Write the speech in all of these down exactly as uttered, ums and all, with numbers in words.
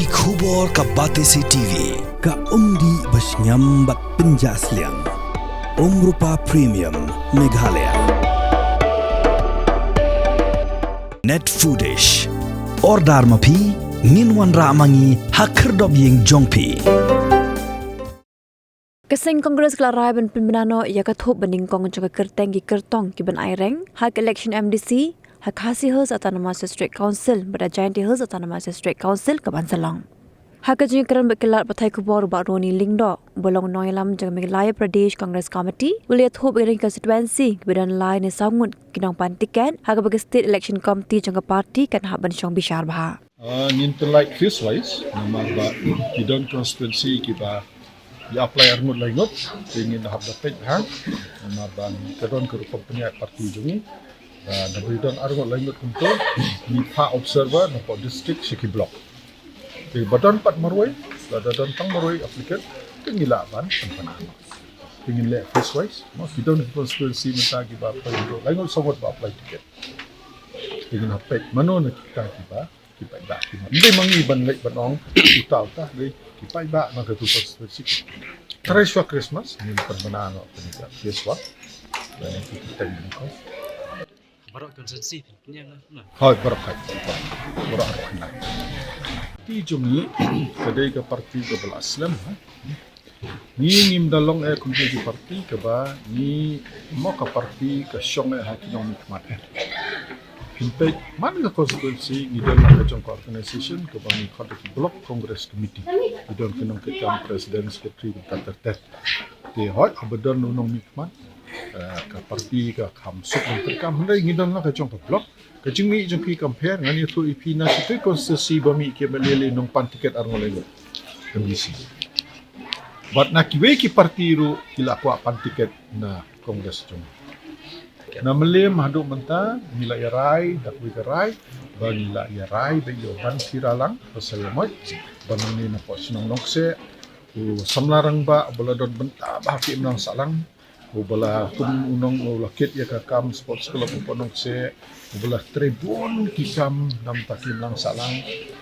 Khubor ka Batesi T V, ka umdih ba shngiam bad pynjah sliang. Umrupa Premium, Meghalaya. Net Foodish. Order ma phi, ngin wanrah ma ngi ha khyrdop ïing jong phi. Ka seng Congress ka la rai ban pynbna noh ïa ka thup ba nyngkong jong ka kyrteng ki kyrtong ki ban ai reng ha ka election M D C ha Khasi Hills Autonomous District Council bad ha Jaintia Hills Autonomous District Council ka ban sa long. Ha ka jingkren bad ki lad pathai khubor u Bah Ronnie Lyngdoh, uba long nongïalam jong ka Meghalaya Pradesh Congress Committee, u la ïathuh ba ki constituency kiba don lai ne saw ngut ki nongpan tiket ha kaba ka State Election Committee jong ka party kan hap ban shong bishar bha. Ah, ngin pynlait phase wise, namar ba ki don constituency kiba ïa apply arngut laingut, te ngin da hap da peit bha, namar ba ka don ka rukom pynïaid party jong ngi. Ah, naba don arngut laingut kumto, ngi phah observer napoh district sha ki block. Te ba don pat marwei, lada don tang marwei applicant, te ngi lah ban pynpynah. Te ngin leh phase wise, mo, ki don ki constituency mynta kiba apply arngut laingut saw ngut ba apply ticket. Te ngin hap peit mano na kita kiba ki paidbah ki. Ym dei ma ngi ban leit ban ong uta uta, dei ki paidbah na katu constituency. Trai shuwa Christmas ngin pynbna noh pynïaid shuwa. Lane ki kyrteng jong ko. Baroh constituency pynïaid noh, na? Hooid, baroh hooid. Baroh hooid na. Party jong ngi ka dei ka party kaba la slem, ha. Ngi ngim da long eh kum ki party kaba ngi mo ka party ka shong eh ha ki nongmihkhmat eh. Phin peit man ka constituency ngi don la ka jong ka organization kaba ngi khot da ki block congress committee. Ngi don ki nongkitkam president, secretary, bad ka ter ter. Te hooid haba don u nongmihkhmat, eh, ka party ka kham suk nongkitkam, hynrei ngi don la ka jong ka block. Ka jingmih jong phi kam pher, ngan ïathuh ïa phi na kitei constituency ba mih ki M L A lei nongpan tiket arngut laingut. M D C. Bad na kiwei ki party ruh ki la kwah pan tiket na Congress jong. Na Mylliem haduh mynta ngi la ïa rai da kawei ka rai ba ngi la ïa rai ba ïa u Banpira Lang Basaiawmoit ba nangne napoh shnong Nongkseh, u samla rangbah ba la don bynta ba ha ki imlang sahlang, uba la kum u nong u la kit ïa ka kam sports club hapoh Nongkseh, uba la trei bun ki kam na bynta ki imlang sahlang,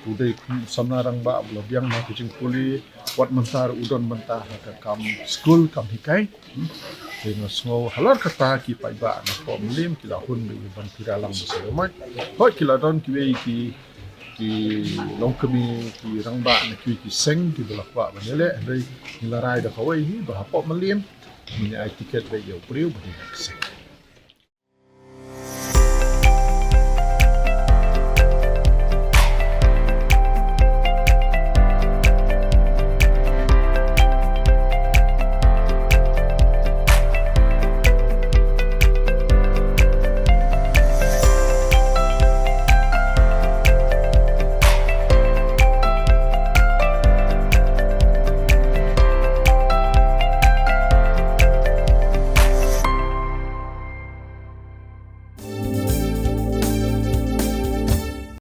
u dei u samla rangbah uba la biang ha ka jingpule, wat mynta ruh u don bynta ha ka kam skul kam hikai. Hmm. Te nga sngew halor kata ki paidbah napoh Mylliem ki la hun bad ïa u Banpira Lang Basaiawmoit. Hooid ki la don kiwei ki, ki longkmie ki rangbah na kiwei ki seng kiba la kwah ban ïaleh, hynrei ngi la rai da kawei hi ba hapoh Mylliem ngin ïa ai tiket beit ïa u briew ba dei na ka seng.